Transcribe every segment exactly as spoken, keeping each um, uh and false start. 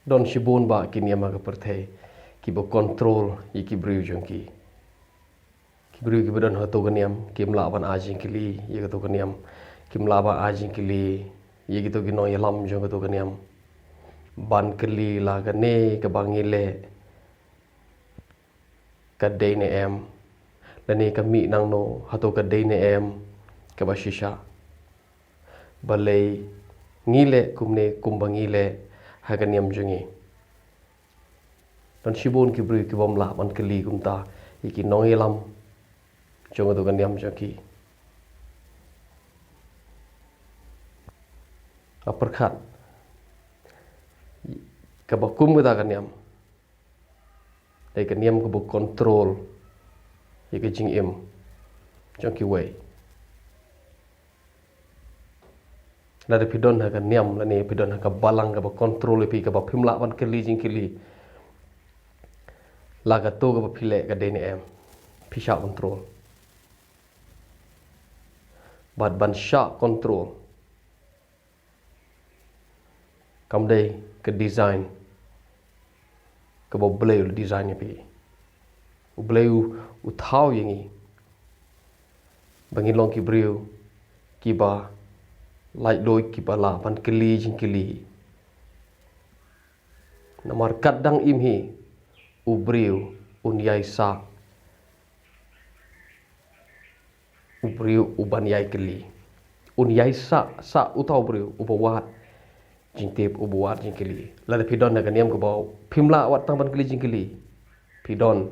Don shibun bah ki niam ha ka pyrthei kiba control ïa ki briew jong ki. Ki briew kiba don ha kato ka niam kim lah ban ai jingkylli ïa kato ka niam. Kim lah ban ai jingkylli ïa kito ki nongïalam jong kato ka niam ban kylli la kane kaba ngi leh ka dei ne em, lane ka mih nangno, hato ka dei ne em kaba shisha. Balei ngi leh kumne kumba ngi leh ha ka niam jong ngi? Don shibun ki briew ki bym lah ban kylli kumta ïa ki nongïalam jong kato ka niam jong ki. Nga pyrkhat kaba kum kata ka niam, dei ka niam kaba control ïa ka jingim jong kiwei. Lada phi don ha ka niam lane phi don ha ka balang kaba control ïa phi, kaba phim lah ban kylli jingkylli la kato kaba phi leh ka dei ne em, phi shah control. Bad ban shah control kam dei ka design kaba U Blei u la design ïa phi. U Blei u, u thaw ïa ngi ba ngin long ki briew kiba laitluid, kiba lah ban kylli jingkylli. Namar katba dang im hi u briew un ïai sah u briew uban ïai kylli. Un ïai sah, sah uta u briew uba wad jingtip, uba wad jingkylli. Lada phi don ha ka niam kaba phim lah wat tang ban kylli jingkylli, phi don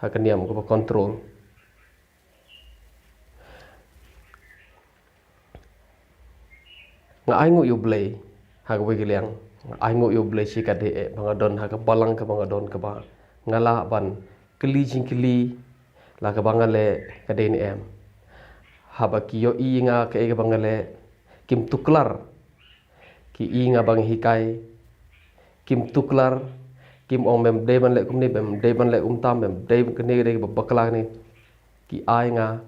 ha ka niam kaba control. Nga ainguh ïa U Blei ha kawei ka liang. Nga ainguh ïa U Blei shi katdei eh ba nga don ha ka balang kaba nga don, kaba nga lah ban kylli jingkylli la kaba nga leh ka dei ne em. Haba ki ïohi ïa nga kaei kaba nga leh, kim tuklar. Ki i nga ba nga hikai, kim tuklar, kim ong mem dei ban leh kumne, mem dei ban leh kumta, mem dei kane, dei ba bakla kane. Ki ai nga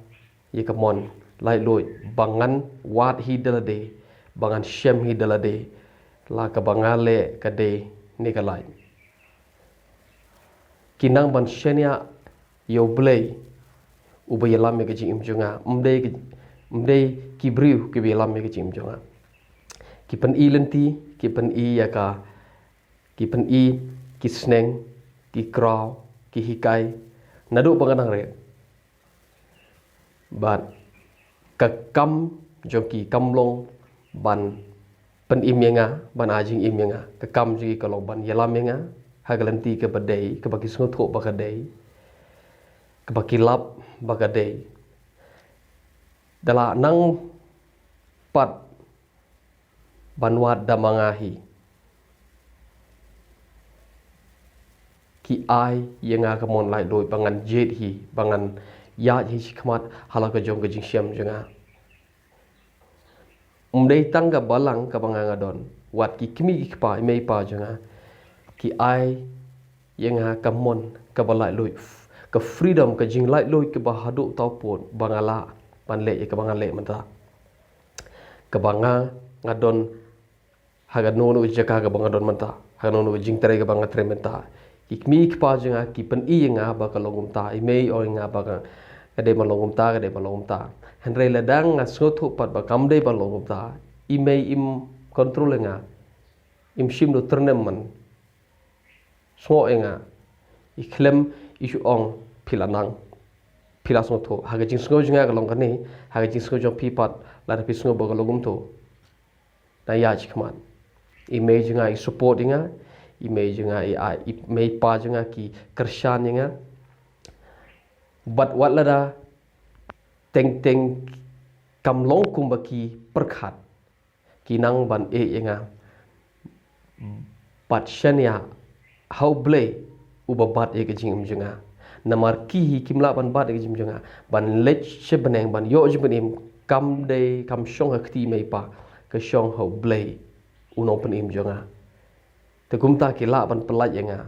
ïa ka mon laitluid ba ngan wad hi da lade, ba ngan shem hi da lade la kaba nga leh ka dei ne ka lait. Ki nang ban shaniah ïa U Blei uba ïalam ïa ka jingim jong nga, ym dei ki, ym dei ki briew kiba ïalam ïa ka jingim jong nga. Ki pyni lynti, ki pyni ïa ka, ki pyni, ki sneng, ki kraw, ki hikai naduh ba nga dang rit. Bad ka kam jong ki kam long ban pynim ïa nga, ban ai jingim ïa nga. Ka kam jong ki ka long ban ïalam ïa nga ha ka lynti kaba dei, kaba ki sngewthuh ba ka dei, kaba ki lap ba ka dei. Da la nang pat ban wad da ma nga hi, ki ai ïa nga ka mon laitluid ba ngan jied hi, ba ngan ïaid hi shi khmat ha la ka jong ka jingshem jong nga. Ym dei tang ka balang kaba nga nga don, wat ki kmie ki kpa, i mei i pa jong nga, ki ai ïa nga ka mon kaba laitluid, ka freedom, ka jinglaitluid kaba haduh tawpud ba nga lah ban leh ïa kaba nga leh mynta. Kaba nga nga don ha kano kano ka jaka kaba nga don mynta, ha kano kano ka jingtrei kaba nga trei mynta. Ki kmie ki kpa jong nga ki pyni ïa nga ba ka long kumta, i mei i ong ïa nga ba ka, ka dei ban long kumta, ka dei ban long kumta. Hynrei lada nga sngewthuh pat ba kam dei ban long kumta, i mei im control ïa nga, im shim da u tyrnem man. Sngew ïa nga, i khlem i shu ong phi la nang, phi la sngewthuh. Ha ka jingsngew jong nga ka long kane, ha ka jingsngew jong phi pat lada phi sngew ba ka long kumto, na ïaid shi khmat. I mei jong nga i support ïa nga, i mei jong nga i, i mei pa jong nga ki kyrshan ïa nga. Bad wat lada teng teng kam long kumba ki pyrkhat, ki nang ban ïeh ïa nga bad shaniah ha U Blei uba bat ïa ka jingim jong nga. Namar ki hi kim lah ban bat ïa ka jingim jong nga, ban leit sha bneng, ban ïoh jingpynim, kam dei, kam shong ha kti mei pa, ka shong ha U Blei u nongpynim jong nga. Te kumta ki lah ban pyllait ïa nga,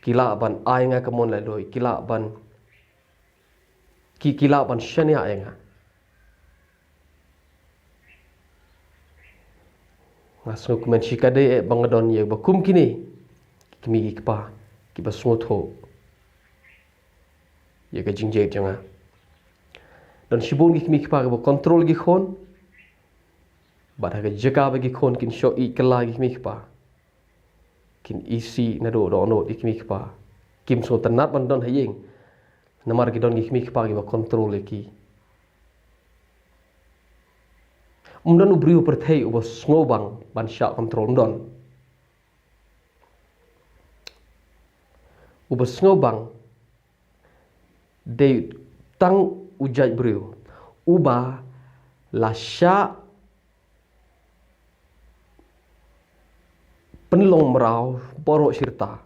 ki lah ban ai nga ka mon laitluid, ki lah ban, ki, ki lah ban shaniah ïa nga. Nga sngewkmen shikatdei eh ba nga don ïa ba kum kine ki kmie ki kpa kiba sngewthuh ïa ka jingjied jong nga. Don shibun ki kmie ki kpa kiba control ki khun. Bad ha ka jaka ba ki khun kin shoh ïa ka la ki kmie ki kpa, kin isih naduh dohnud ïa ki kmie ki kpa. Kim sngewtynnat ban don ha ïing namar ki don ki kmie ki kpa kiba control ïa ki. Um don u briew pyrthei uba sngewbang ban shah control, um don. Uba sngewbang dei tang u jait briew uba la shah pynlong mraw baroh shirta.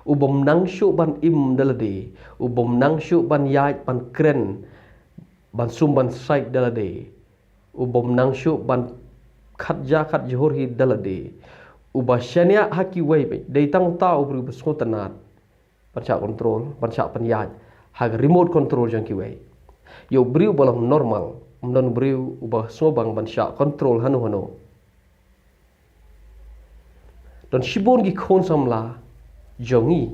U bym nang shuh ban im da lade, u bym nang shuh ban ïaid ban kren, ban sum ban sait da lade, u bym nang shuh ban khatja khatjhur hi da lade. Uba shaniah ha kiwei beit dei tang uta u briew ba sngewtynnat ban shah control, ban shah pynïaid ha ka remote control jong kiwei. Ïa u briew ba long normal, um don u briew uba sngewbang ban shah control hano hano. Don shibun ki khun samla jong ngi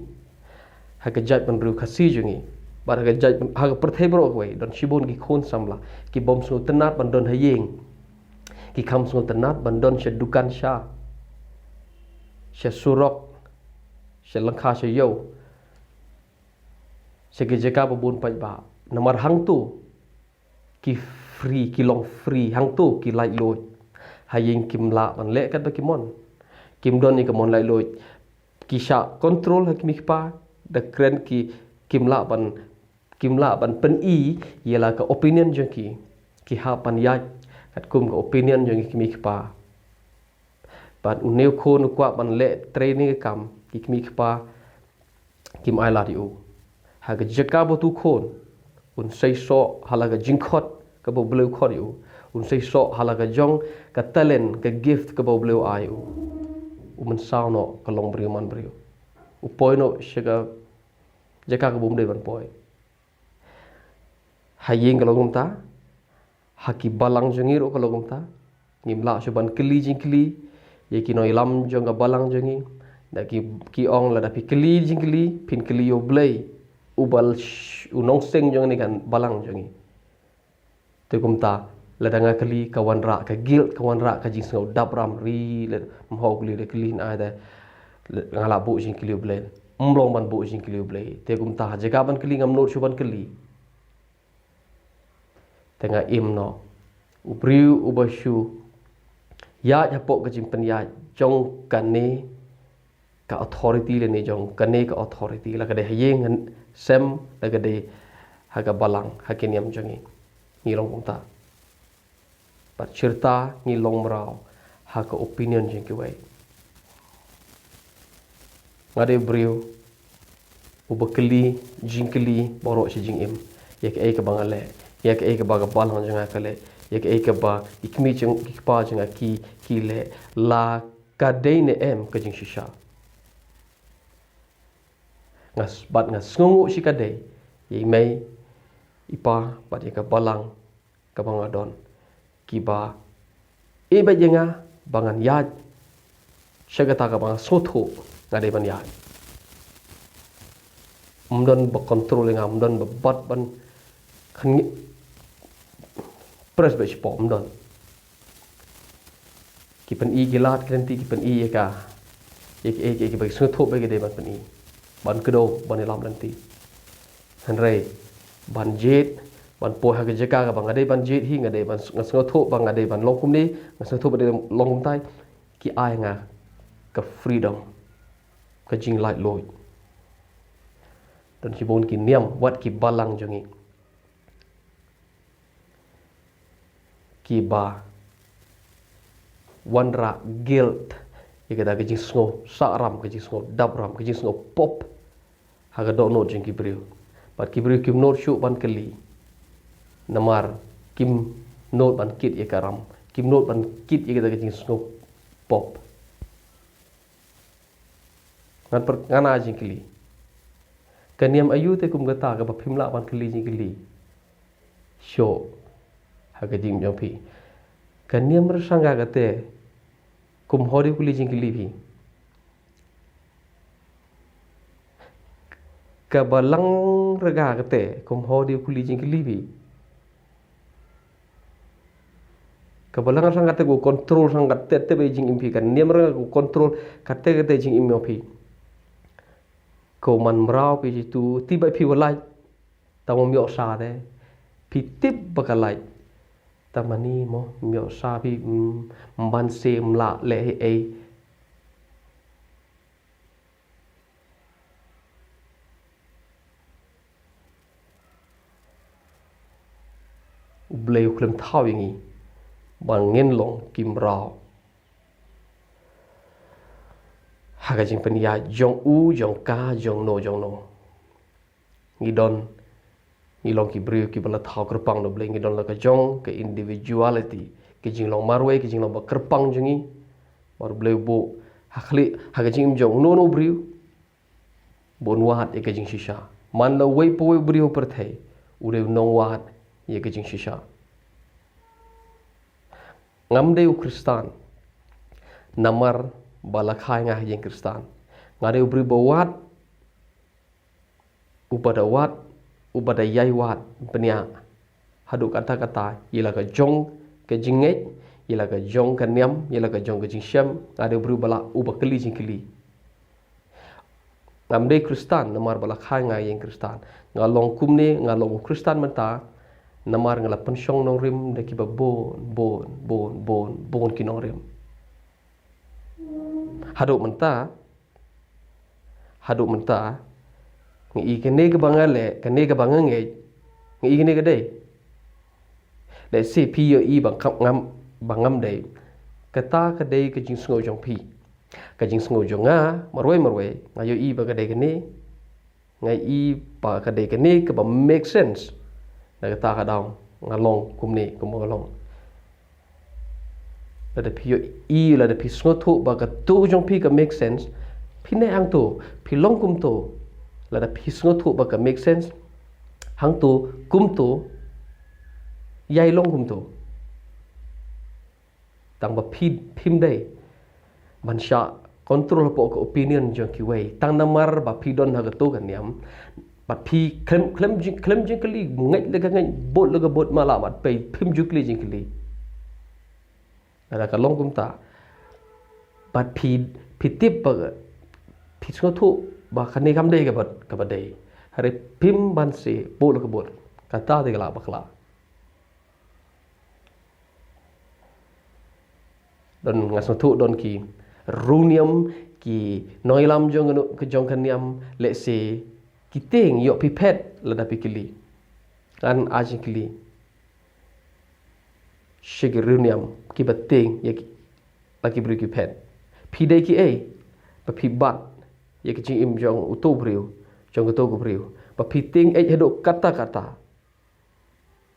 ha ka jaitbynriew Khasi jong ngi, bad ha ka jait, ha ka pyrthei baroh kawei, don shibun ki khun samla ki bym sngewtynnat ban don ha ïing. Ki kham sngewtynnat ban don sha dukan, sha, sha surok, sha lyngkha, sha ïew, sha ki jaka ba bun paidbah. Namar hangto ki free, ki long free, hangto ki laitluid. Ha ïing kim lah ban leh katba ki mon. Kim don ïa ka mon laitluid. Ki shah control ha ki kmie ki kpa, da kren ki, kim lah ban, kim lah ban pyni ïa la ka opinion jong ki. Ki hap ban ïaid katkum ka opinion jong ki kmie ki kpa. Bad une u khun u kwah ban leh trei ne ka kam, ki kmie ki kpa kim ai lad ïa u. Ha ka jaka ba utu u khun un seisoh ha la ka jingkhot kaba U Blei u khot ïa u, un seisoh ha la ka jong ka talent, ka gift kaba U Blei u ai ïa u, u mynsaw noh ka long briew man briew. U poi noh sha ka jaka kaba um dei ban poi. Ha ïing ka long kumta, ha ki balang jong ngi ruh ka long kumta. Ngim lah shuh ban kylli jingkylli ïa ki nongïalam jong ka balang jong ngi. Da ki, ki ong, lada phi kylli jingkylli, phin kylli ïa U Blei, uba sh-, u nongseng jong kane ka balang jong ngi. Te kumta, lada nga kylli, ka wanrah ka guilt, ka wanrah ka jingsngew dap ram ri, lada ym hok kylli, da kylli na ai da, nga lah buh jingkylli ïa U Blei. Ym long ban buh jingkylli ïa U Blei. Te kumta, ha jaka ban kylli, ngam nud shuh ban kylli. Te nga im noh. U briew uba shu ïaid hapoh ka jingpynïaid jong kane ka authority lane jong kane ka authority, la ka dei ha ïing, ha sem, la ka dei ha ka balang, ha ki niam jong ngi. Ngi long kumta. Bad shirta ngi long mraw ha ka opinion jong kiwei. Nga dei u briew uba kylli jingkylli baroh shi jingim. Ïa kaei kaba nga leh, ïa kaei kaba ka balang jong nga ka leh, ïa kaei kaba ki kmie jong, ki kpa jong nga ki, ki leh, la ka dei ne em ka jingshisha. Nga s-, bad nga sngewnguh shikatdei ïa i mei, i pa, bad ïa ka balang kaba nga don, kiba ïeit bad ïa nga ba ngan ïaid sha kata kaba nga sngewthuh nga dei ban ïaid. Ym don ba control ïa nga, ym don ba bat ban khan ngi-, press ba shapoh, ym don. Ki pyni ki lad ki lynti, ki pyni ïa ka, ïa ki, ïa ki, ïa ki ba ki sngewthuh ba ki dei ban pyni, ban kdew, ban ïalam lynti. Hynrei ban jied, ban poi ha ka jaka kaba nga dei ban jied hi, nga dei ban, nga sngewthuh ba nga dei ban long kumne, nga sngewthuh ba dei long kumtai, ki ai nga ka freedom, ka jinglaitluid. Don shibun ki niam, wat ki balang jong ngi, kiba wanrah guilt ïa kata ka jingsngew sah ram, ka jingsngew dap ram, ka jingsngew pop ha ka dohnud jong ki briew. Bad ki briew kim nud shuh ban kylli, namar kim nud ban kit ïa ka ram, kim nud ban kit ïa kata ka jingsngew pop. Ngan per-, ngan ai jingkylli. Ka niam aïu te kum kata kaba phim lah ban kylli jingkylli shuh ha ka jingim jong phi? Ka niam rysangga kata Kum hodi u kuli jingkili phi. Kaba lang rega kate, kum hodi u kuli jingkili phi. Kaba lang rega kate ko control rega kate te be jingim phi, ka niam rega ko control kate kate jingim phi. Ko man mraw phi jitu, ti ba phi walai. Tang mo myoh sa te. Phi tip ba ka lait. Tang mani mo myoh sa phi, mm, mban se mla le ei. U Blei u khlem thaw ïa ngi. Ba ngin long ki mraw. Ha ka jingpynïaid jong u, jong ka, jong no, jong no. Ngi don, ngi long ki briew kiba la thaw kyrpang da u Blei, ngi don la ka jong ka individuality, ka jinglong marwei, ka jinglong ba kyrpang jong ngi. Ba u Blei u buh ha khlieh, ha ka jingim jong uno uno u briew. Bun wad ïa ka jingshisha. Man la uwei pa uwei u briew ha pyrthei, u dei u nongwad ïa ka jingshisha. Ngam dei u Khristan namar ba la kha ïa nga ha ka jingkhristan. Nga dei u briew ba wad, uba da wad, uba da ïai wad bniah. Haduh katta katta, ïa la ka jong ka jingngeit, ïa la ka jong ka niam, ïa la ka jong ka jingshem, nga dei u briew ba la, uba kylli jingkylli. Ngam dei Khristan namar ba la kha ïa nga ha ka jingkhristan. Nga long kumne, nga long u Khristan mynta namar nga la pynshong nongrim da kiba bun, bun, bun, bun, bun ki nongrim. Haduh mynta, haduh mynta, nga i kane kaba nga leh, kane kaba nga ngeit, nga i kane ka dei. Lehse phi ïohi ba ngam, ba ngam dei. Kata ka dei ka jingsngew jong phi. Ka jingsngew jong nga, marwei marwei, nga ïohi ba ka dei kane. Nga i ba ka dei kane kaba make sense. Na kata ka daw nga long kumne kumba nga long. Lada phi ïohi, lada phi sngewthuh ba kato jong phi ka make sense, phin ïai hangto, phi long kumto. Lada phi sngewthuh ba ka make sense, hangto, kumto, ïai long kumto. Tang ba phi, phim dei ban shah control hapoh ka opinion jong kiwei. Tang namar ba phi don ha kato ka niam, ba phi khlem, khlem jing, khlem jingkylli, ngeit la ka ngeit, bud la ka bud, ma la mat pei, phim ju kylli jingkylli. Lada ka long kumta, ba phi, phi tip ba, phi sngewthuh ba kane kam dei kaba, kaba dei. Hynrei phim ban seh, bud la ka bud. Kata te ka la bakla. Don, nga sngewthuh don ki riewniam, ki nongïalam jong ka, jong ka niam, lehse ki tieng ïoh phi phet lada phi kylli. Ngan ai jingkylli sha ki riewniam kiba tieng ïa ki, la ki briew ki phet. Phi dei kiei ba phi bat ïa ka jingim jong uto u briew, jong kato ka briew, ba phi tieng ïeit haduh katta katta,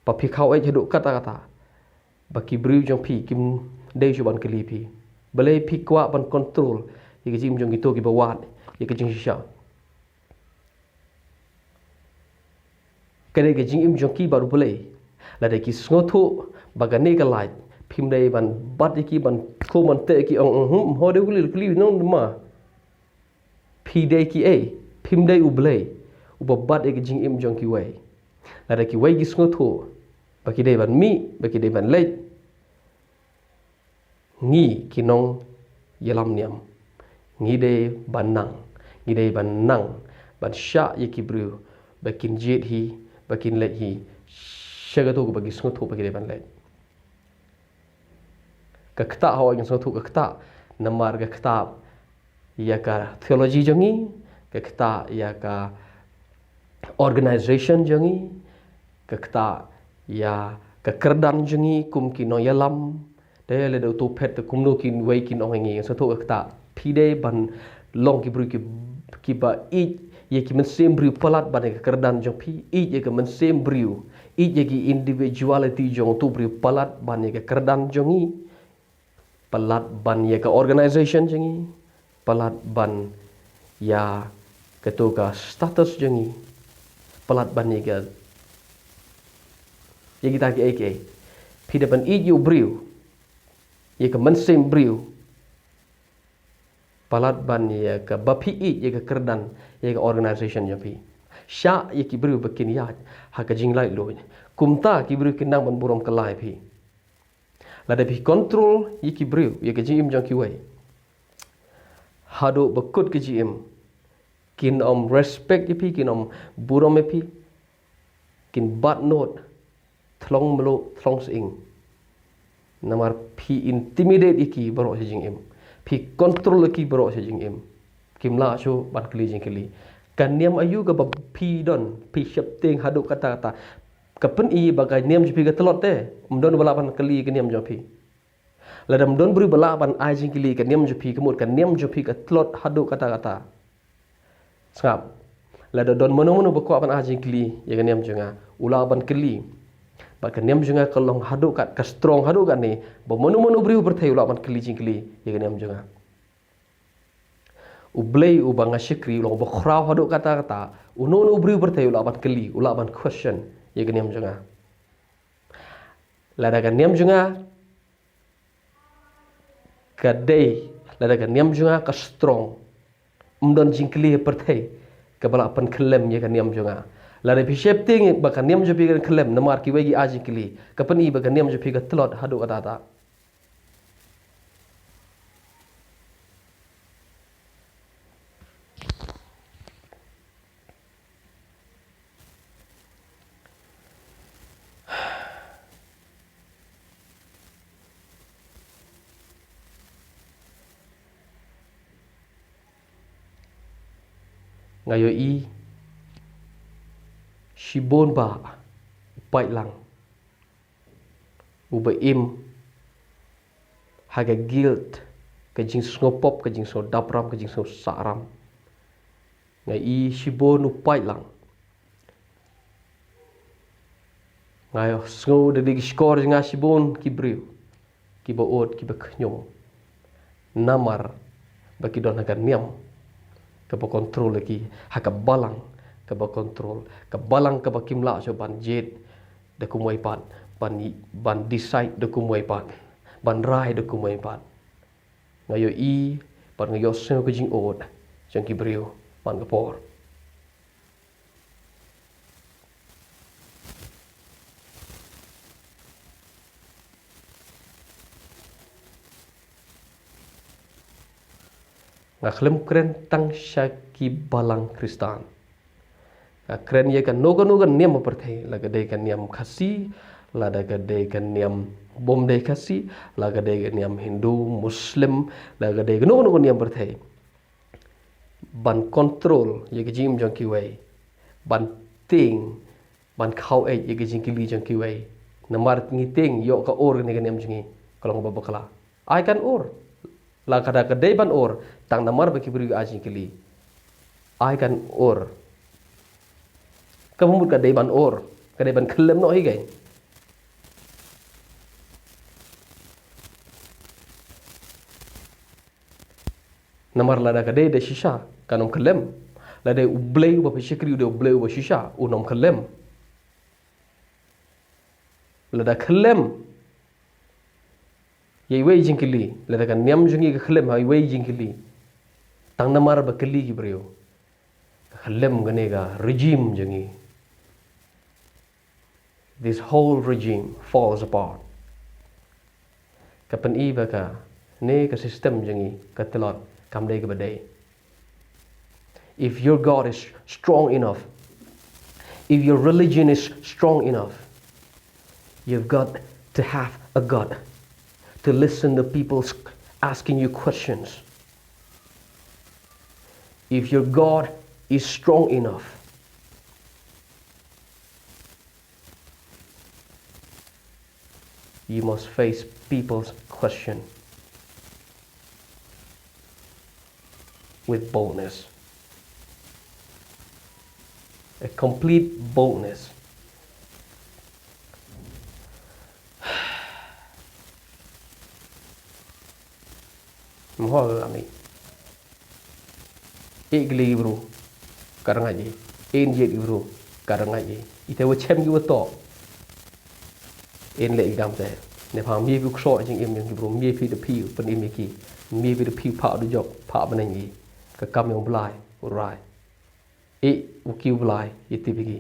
ba phi khaw ïeit haduh katta katta, ba ki briew jong phi kim dei shuh ban kylli phi. Balei phi kwah ban control ïa ka jingim jong kito kiba wad ïa ka jingshisha? Ka dei ka jingim jong ki bad U Blei. Lada ki sngewthuh ba kane ka lait, phim dei ban bat ïa ki, ban khum ban teh ïa ki, ong, ong, hmm, ho dei u kylli, kylli nong ma. Phi dei kiei, phim dei U Blei uba bat ïa ka jingim jong kiwei. Lada kiwei ki sngewthuh ba ki dei ban mih, ba ki dei ban leit, ngi ki nongïalam niam, ngi dei ban nang, ngi dei ban nang ban shah ïa ki briew ba kin jied hi, ba kin leit hi sha kato kaba ki sngewthuh ba ki dei ban leit. Ka ktah, hooid, ngi sngewthuh ka ktah namar ka ktah ïa ka theology jong ngi, ka ktah ïa ka organization jong ngi, ka ktah ïa ka kyrdan jong ngi kum ki nongïalam. Te lada uto u phet te kumno kiwei kin ong ïa ngi, ngi sngewthuh ka ktah. Phi dei ban long ki briew ki, kiba ïeit ïa ki mynsiem briew palat ban ïa ka kyrdan jong phi, ïeit ïa ka mynsiem briew, ïeit ïa ki individuality jong uto u briew palat ban ïa ka kyrdan jong ngi, palat ban ïa ka organization jong ngi, palat ban ïa kato ka status jong ngi, palat ban ïa ka, ïa kita kiei kiei. Phi dei ban ïeit ïa u briew, ïa ka mynsiem briew, Palat ban ïa kaba phi ïeit ïa ka kyrdan ïa ka organization jong phi. Shah ïa ki briew ba kin ïaid ha ka jinglaitluid. Kumta ki briew kin nang ban burom kylla ïa phi. Lada phi control ïa ki briew ïa ka jingim jong kiwei, haduh ba kut ka jingim, kin ym respect ïa phi, kin ym burom ïa phi, kin bat nud, thlong mluh, thlong sying. Namar phi intimidate ïa ki baroh sha jingim. Phi control ïa ki baroh sha jingim. Kim lah shuh ban kylli jingkylli. Ka niam aïu kaba phi don, phi sheptieng haduh katta katta. Ka pyni ba ka niam jong phi ka tlot te. Ym don ba lah ban kylli ka niam jong phi. Lada ym don briew ba lah ban ai jingkylli ka niam jong phi, ka mut ka niam jong phi ka tlot haduh katta katta. Sngap. Lada don mano mano ba kwah ban ai jingkylli ïa ka niam jong nga, u lah ban kylli. Bad ka niam jong nga ka long haduh kat, ka strong haduh katne, ba mano mano briew pyrthei u lah ban kylli jingkylli ïa ka niam jong nga. U Blei uba nga shakri u long ba khraw haduh katta katta. Uno uno u briew pyrthei u lah ban kylli, u lah ban question ïa ka niam jong nga. Lada ka niam jong nga ka dei, lada ka niam jong nga ka strong, ym don jingkylli pyrthei kaba lah pynkhyllem ïa ka niam jong nga. Lada phi sheptieng ba ka niam jong phi kan khyllem namar kiwei ki ai jingkylli, ka pyni ba ka niam jong phi ka tlot haduh katta katta. Nga ïohi shibun bah u paitlang uba im ha ka guilt, ka jingsngewpop, ka jingsngewdap ram, ka jingsngewsah ram. Nga i shibun u paitlang. Nga sngew da dei ki shkor jong nga shibun ki briew kiba ud, kiba khñium. Namar ba ki don ha ka niam kaba control ïa ki, ha ka balang kaba control, ka balang kaba kim lah shuh ban jied da kumwei pat, ban, ban decide da kumwei pat, ban rai da kumwei pat. Nga ïohi bad nga ïohsngew ka jingud jong ki briew man ka por. Nga khlem kren tang sha ki balang Khristan. Nga kren ïa kano kano ka niam pyrthei, la ka dei ka niam Khasi, lada ka dei ka niam bym dei Khasi, la ka dei ka niam Hindu, Muslim, la ka dei kano kano ka niam pyrthei. Ban control ïa ka jingim jong kiwei. Ban tieng, ban khaw ïa ka jingkylli jong kiwei. Namar ngi tieng ïoh ka ur ne ka niam jong ngi ka long ba bakla. Ai kan ur. La ka da ka dei ban ur, tang namar ba ki briew ai jingkylli. Ai kan ur. Ka mut ka dei ban ur, ka dei ban khyllem noh hi kein. Namar lada ka dei da shisha, kan ym khyllem. Lada u Blei uba phi shakri u dei u Blei uba shisha, un ym khyllem. Lada khyllem ïa iwei jingkylli, lada ka niam jong ngi ka khyllem ha iwei jingkylli, tang namar ba kylli ki briew, ka khyllem kane ka regime jong ngi. This whole regime falls apart. Ka pyni ba kane ka system jong ngi ka tlot, kam dei kaba dei. If your God is strong enough, if your religion is strong enough, you've got to have a God to listen to people asking you questions. If your God is strong enough, you must face people's question with boldness. A complete boldness. Mho ka kami. Ïeit gilli ki briew ka rngai ïeit. Ïeit jied ki briew ka rngai ïeit. Ite wa chem ki wa toh. Ïeit leh ki kam te. Neibhah me phi u ksoh jingim ïa ki briew, me phi da phi u pynim ïa ki, me phi da phi u phah u dujok, phah bneng ïa ki. Ka kam ïa u Blai u rai. Ïa u ki u Blai ïa tip ïa ki.